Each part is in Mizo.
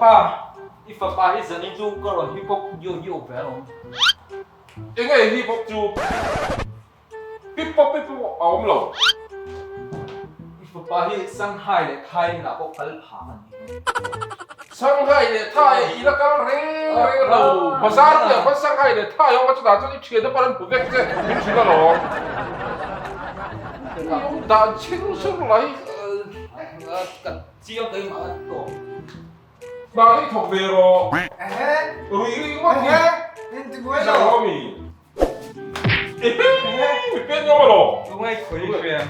pa, i fapa hi zanin chu ka rawn hip hop yo yo ve alawm. Enge hip hop chu? Hip hop hip hop a awm lo. I fapa hi Shanghai leh Thailand ah pawh kal phah a ni. Shanghai leh Thai i la kal reng reng lo. Bazar piah khan Shanghai leh Thai a awm a, chutah chuan i thian te pawh an hmu vek che, min hrilh alawm. I awm dan chhing sur lai. Ka chiang keimah a tawp. Hna hi thawk ve rawh. Rui ringawt hi. I zak lo ami? Mi pen ngam alaw? Tungai khawi hriam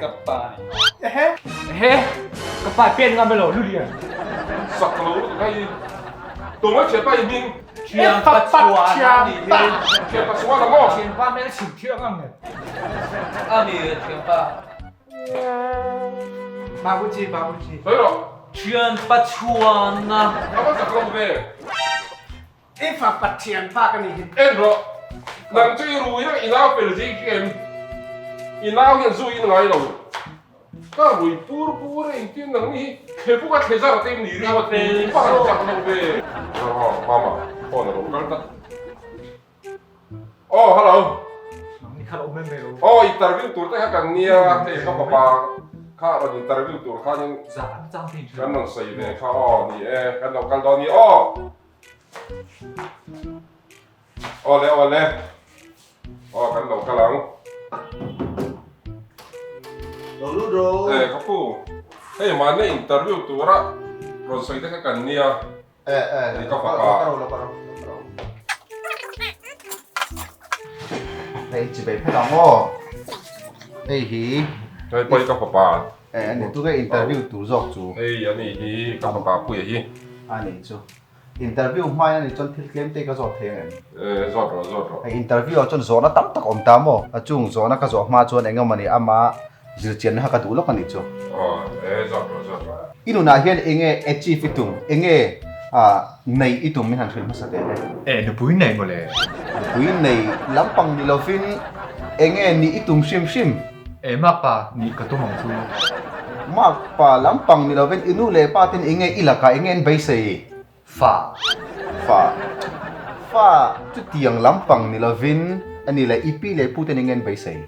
ka pa ni. Ehe ka pa pen ngam alaw Lulian. Sak lo lutuk hei. Tungai thian pa i hming. Thian pa chuan a ni hi. Thian pa chuan a maw? Thian pa hmel chhim thiang ang e. A ni thian pa. Babuji Babuji. Sawi rawh. Thian pa chuan a. A va zak lo ve. I fa Pathian pa ka ni hi. En rawh, nang chu i rui reng i nau fel zing khi em? I nau hian zu in ngai lo. Ka rui pur pur e engtin nang ni hi thlebuk a thle zar te ni ringawt i pa han chak lo ve. Aw mama phone a lo kal ta. Aw hello. Nang ni kha lo awm em lo. Aw interview tur te kha kan nia hei ka fapa kha rawn interview tur khanin kan rawn sawi ve kha aw ni e kan lo kal dawn ni aw. Awle awle. Aw kan lo kal ang. Lo lut ro. Eh ka pu. Hei mahni interview tura rawn sawi te kha kan nia. Eh eh. Hei ka fapa. Lo karo lo karo. Hei chi bei phet ang aw. Hei hi. Hei pawh hi ka fapa. Eh ani tu nge interview tur zawk chu. Hei ani hi ka fapa puia hi. Ani chu. Interview hmain ani chuan thil tlem te ka zawt thei ang em? Eh zawt rawh zawt rawh. Hei interview ah chuan zawhna tam tak a awm ta maw? A chung zawhna ka zawh hma chuan eng emaw ni ama zirchianna kha ka duh lawk ani chu. Aw eh zawt rawh zawt rawh. I nunah hian eng nge achieve i tum? Eng nge neih i tum min han hrilh hmasa teh le? Eh nupui nei mawle. Nupui nei lampang ni lovin eng nge nih i tum hrim hrim? Eh makpa nih ka tum ang chu. Makpa lampang ni lovin i nu leh pa ten enge i lakah enge an beisei? Fa. Fa. Fa chutiang lampang ni lovin a ni leh i pi leh pu ten enge an beisei?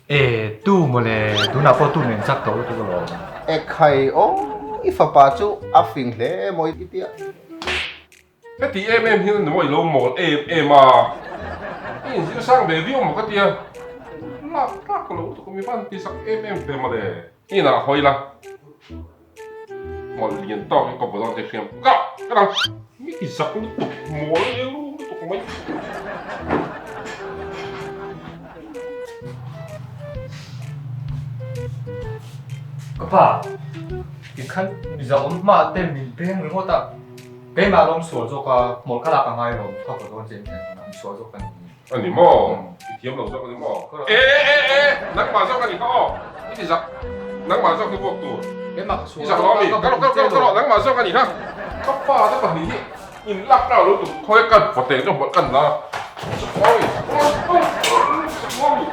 Eh tu mawle tunah pawh tu nen chak tawh lutuk alawm. Ekhai aw i fapa chu a fing hle maw i tia. Heti em em hian maw i lo mawl em em a, i inzir sang ve viau maw ka tia, lak tlak lo lutuk mi van ti sak em em ve mawle. I inah hawi la, mawlh lian tawk in ka vaw dawn che hriam ka ka dang mi ti zak lutuk mawl rilru lutuk mai. Ka pa, tikhan mizo awm hma te min peng ringawt a. Keimah lawm sual zawk a, hmawlh ka lak a ngai lawm, ka haw dawn che in hian tunah sual zawk ka ni. A ni maw? I thiam lo zawk a ni maw? E e e, nangmah zawk a ni kha aw, i ti zak, nangmah zawk hi vuak tur. Keimah ka sual I zak lo ami? Ka rawh ka rawh ka rawh, nangmah zawk a ni kha. Ka pa te pahnih hi in lak kar lo tum, khawi kan vawteng chu hmawlh kan la. Zak lo ami? Zak lo ami?